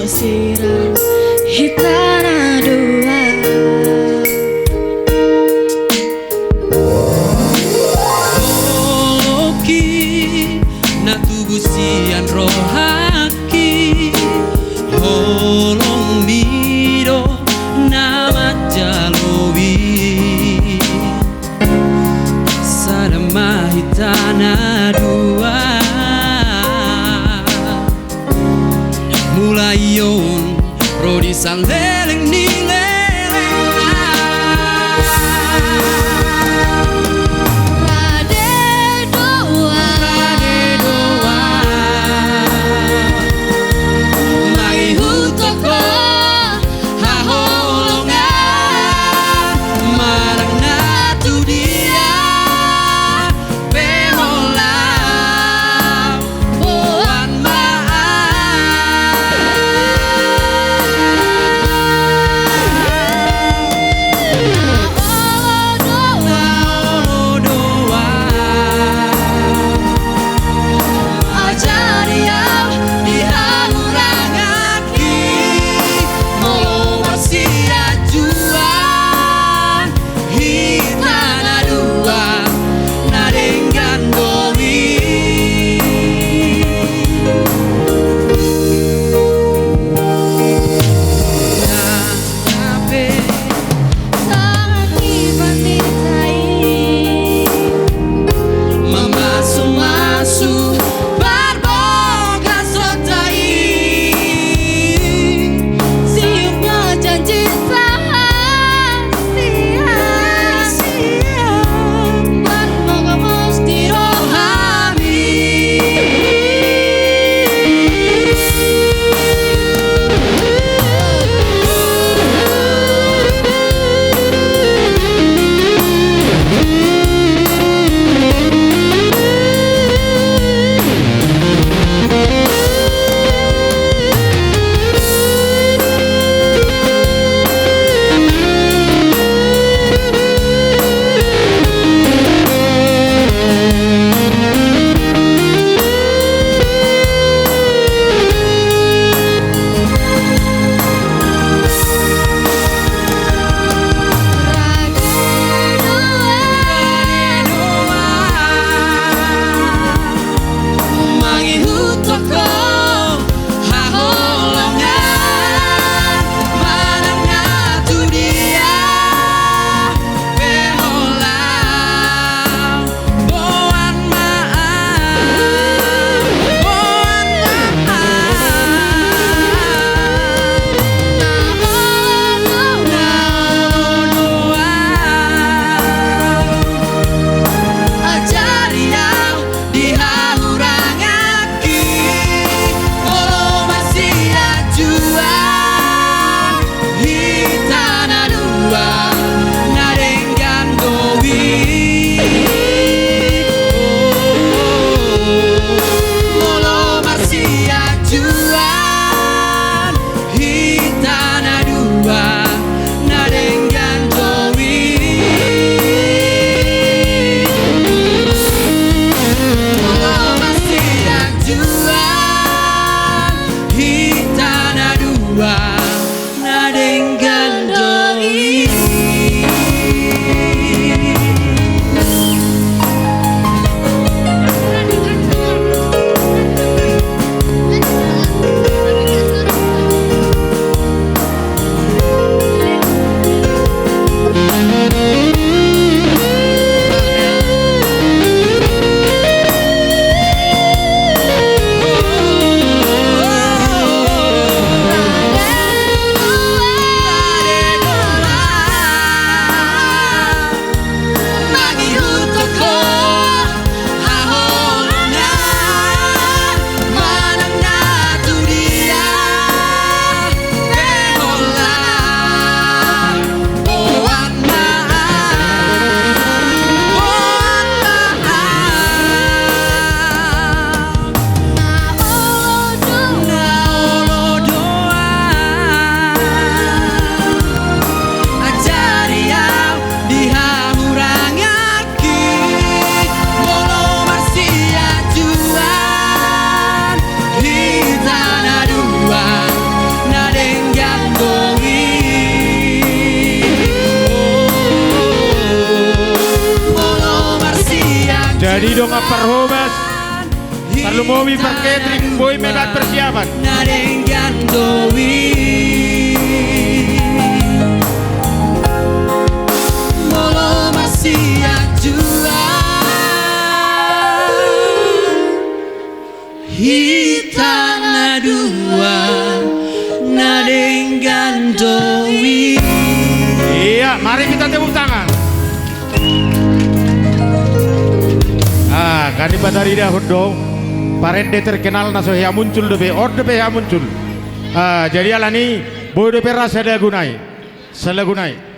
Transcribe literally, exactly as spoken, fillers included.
Sirang hita na dua. Holongki na tubu sian rohangki, holongmi do na manjalo i. Sada ma hita na dua. Mulai on ro di saleleng ni lelengna. Rade do ahu, rade do ahu mangihuthon ho haholongan, manang na tu dia pe ho laho, boan ma ahu. Di dongan parhobas, tarlumobi par catering, boi ma iba persiapan. Na denggan do i. Molo masiak jual hita na dua, na denggan do i. Iya, mari kita tepuk tangan. Ah, kan dipatarida hon do, parende terkenal na so hea muncul dope, on dope hea muncul. Ah, jadi alani, boi dope ra sada lagu nai. Sada lagu nai.